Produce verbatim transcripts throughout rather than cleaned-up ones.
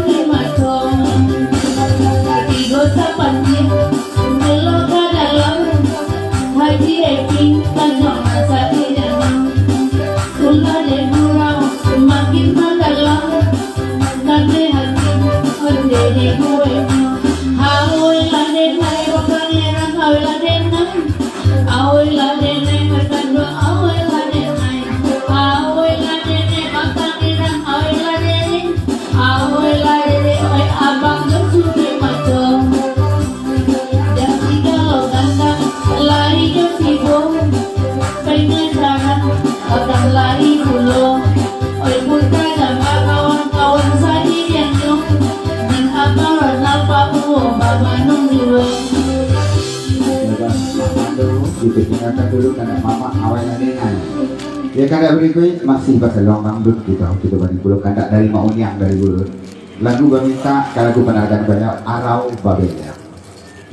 Sugi Mato. Tigo sapatiah, melo ka dalam. Haji Epi, tanjuang masak di dalam. Ulah dek gurau, makin mandalam. Kate hati, onde di guenyo. Awoi lah denai, bapangeran, awoi lah denai. Awoi lah denai, batanduak, awoi lah denai. Awoi lah denai, bapangeran, awoi lah denai. Awoi lah denai, oi abang jo Sugi Mato. Jan tingga lo kandak, lai jo tibo. Pengacara, abang lai pulo. Oi buta jamba kawan-kawan sadirianyo. Nan abang lah nampak uwo babanun juo. Lepas makan dulu, kita tinggalkan dulu kandak mamak awai nan denai. Ya, kandak berikut masih pasaluang dangdut kita, kita bari pulo kandak dari Mak Uniang dari dulu. Lagu bamintak ka lagu panarakan banyak, Arau Babeliang.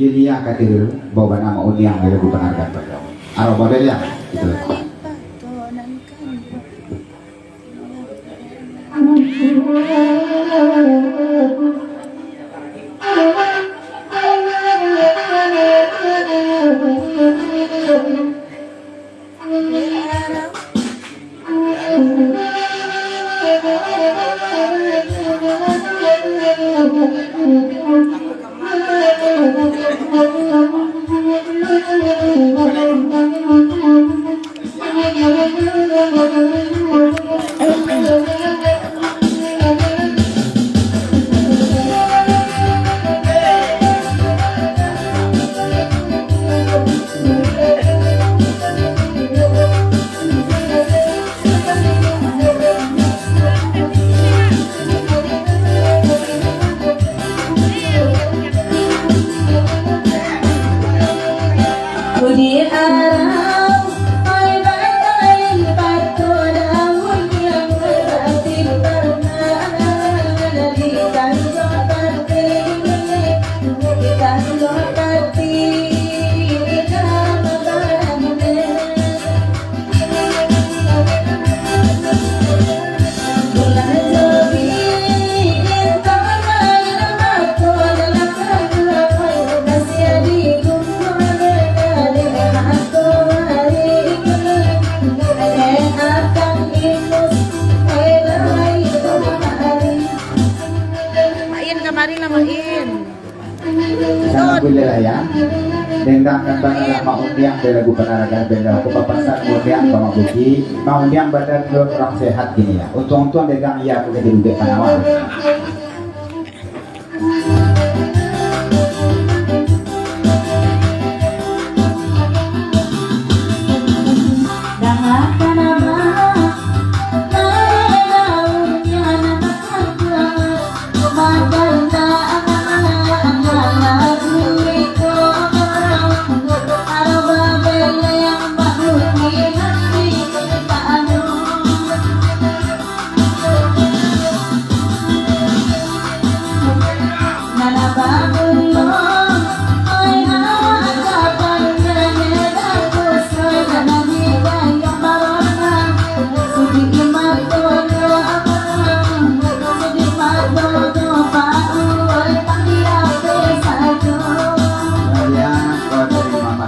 Yulia Kadir, bawa bana Mak Uniang dari lagu panarakan banyak. Arau Babeliang, kita lakukan. Iyolah, ya. Dendang nan bana lah maundiang dari lagu Panaragan Benda. Aku bapasan maundiang ka Mak Buki. Maundiang badan dua kurang sehat kini, ya. Untuang-untuang dendang iya aku jadi duduak panawar.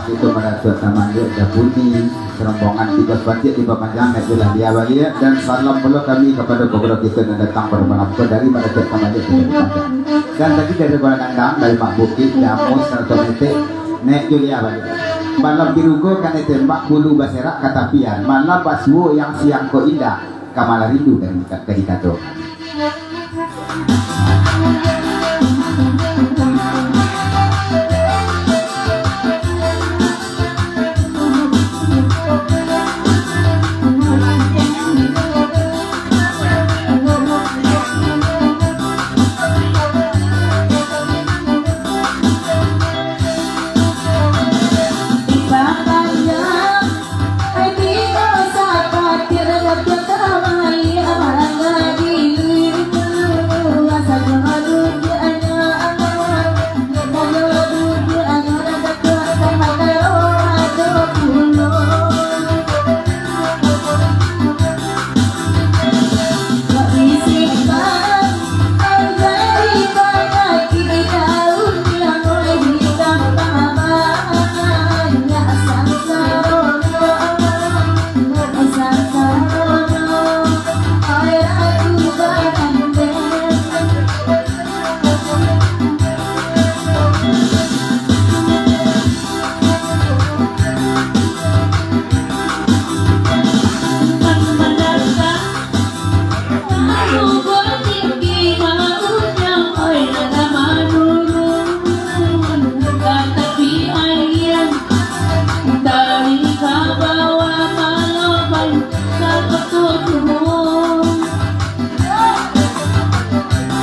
Itu pada tuan taman dia dah bunyi. Rombongan tigo sapatiak di pamanjang, naik julah dia baliak, dan salam pulo kami kapado guru-guru kito nan datang pado malam ko dari Marajo Kamali. Dan tadi dari Bola Gandang, dari Mak Bukik, Damus, sarato Metek, naik julah baliak. Balam birugo kanai tembak, bulu baserak ka tapian, malam basuo yang siang ko indak, ka malah rindu dan ka dikatokan.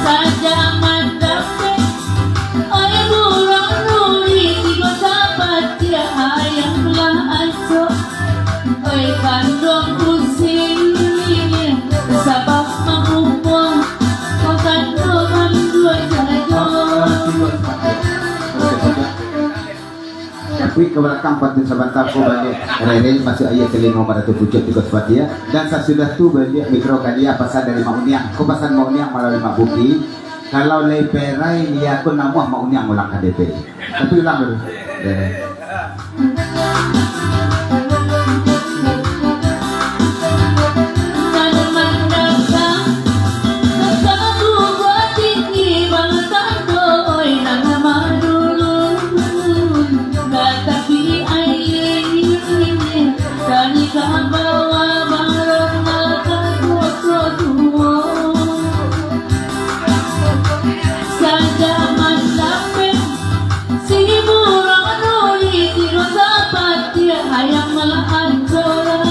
Saja mandapek, ai buron nuri tigo sapatiak ayam lah acok. Ai kanduang usin, sabab mangumpuang, kok kanduang mandua sajo. Tapi ka balakang pantun sabanta ko baliak, rere masuak aia telingo maratu pucuak tigo sapatiak, dan sasudah tu baliak mikro kalia pasan dari Mak Uniang. Ko pasan Mak Uniang malalui Mak Buki, kalau lai perai lia ko namuah Mak Uniang ulang K D P. Tapi ulang dulu. Rere. Saja mandapek, si buron nuri tigo sapatiak ayam lah acok,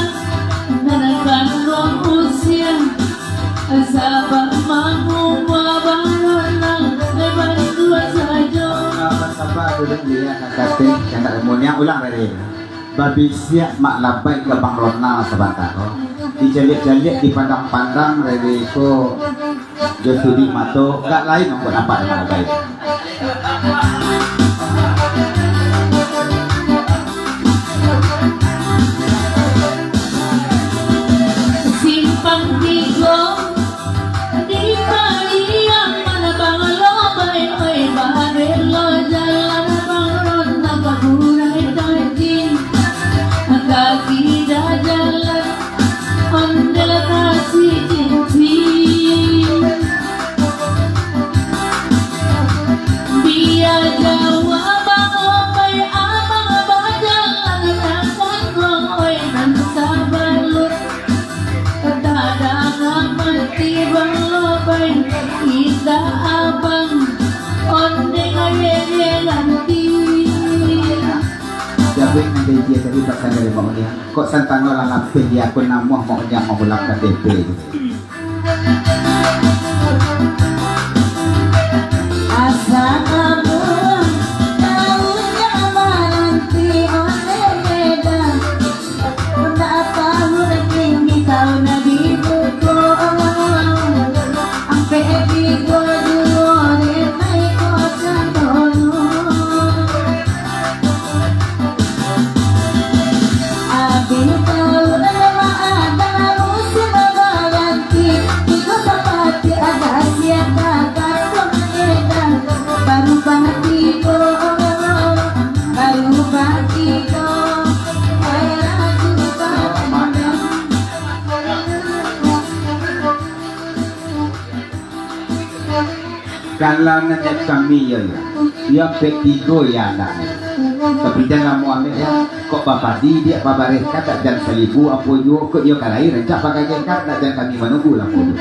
nan kanduang usin, sabab mangumpuang baronang, lai mandua sajo. Saba dulu, lia, kakate, kandak lemon, yang ulang dari. Babisiak Mak Labai ka Bang Ronald sabanta ko. Dicaliak-caliak, dipandang-pandang, rere ko jo suduik mato, agak lain nampak-nampak Mak Labai. Simpang tigo. Di paliang mana Bang Labai, oi, barelo jalan Bang Ronald ka Burai Taji. Kaki dah jalan, ondel kasih cincin. Bia jauah Indak abang, ondeng lele ganti. Jabuik nan janji tadi pasan dari Mak Unia. Kok santano lah lapeh di akun namuah Mak Unia mamulak K T P. Asa kamu tahu nyaman nanti ondeng beda. Ndak tahu daging di taun di buko. Ampek tigo duo den naik kosan dulu. Abih taun adalah musim baganti. Tigo sapati ada siang kakak pun edan. Barubah tigo, barubah tigo. Kalau nanyat kami, yo, yo. Yo, ampek tigo, yo, anaknyo. Tapi jan lamo amek, yo. Kok bapadi, diak babareh, katak jan salibu, apo juo, kok iyo ka lai, rancak bagageh, katak jan kami manunggu lamo tu.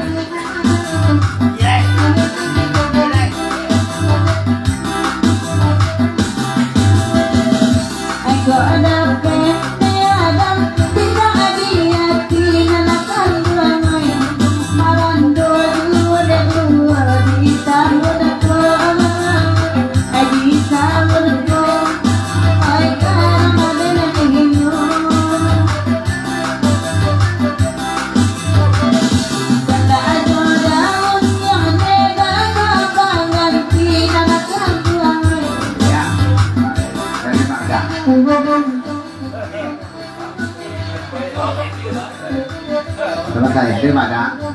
Salasai, terima kasih.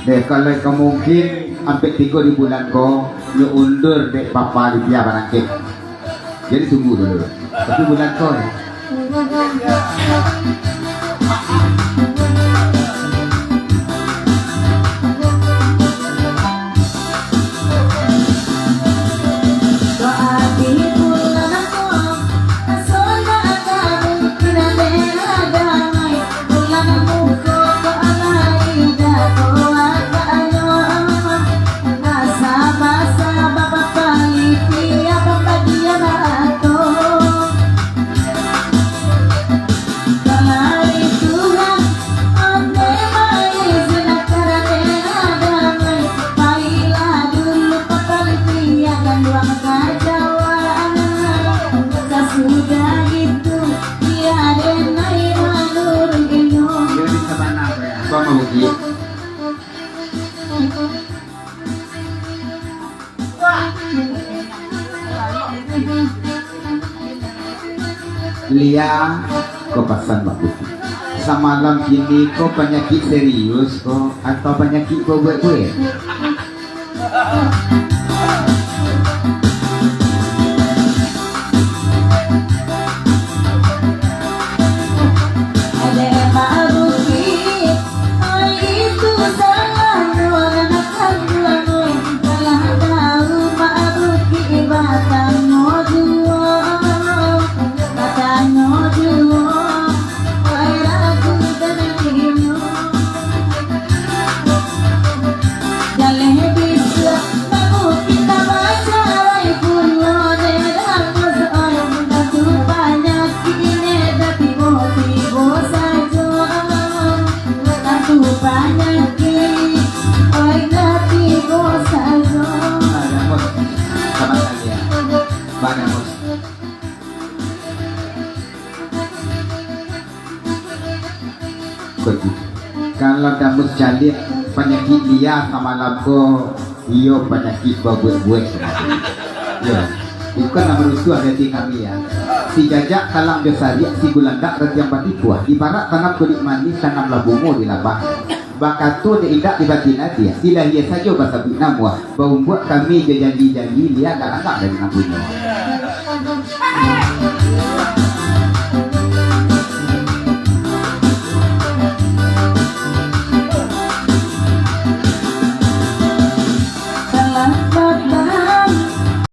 Deh, kalau ka mungkin, ampek tigo di bulan ko, nyo undur dek Papa di pia barangkek. Jadi tunggu dulu. Tapi bulan ko, yo. Lia, ko pasan bagus. Samalam kini ko panyakik serius ko, atau panyakik babuek-buek? Kalau Damus caliak, panyakik Lia samalam ko, iyo panyakik babuek-buek. Iyo. Bukan nak marusuah di hati kami, yo. Si jajak talang jo sariak, si gulandak ratiang batipuah. Ibarat tanam kulik manih, tanamlah bungo di labah. Bakato di indak di batin ati, di lahia sajo basabuik namuah. Baumbuak kami jo janji-janji, Lia galak dari nan punyo.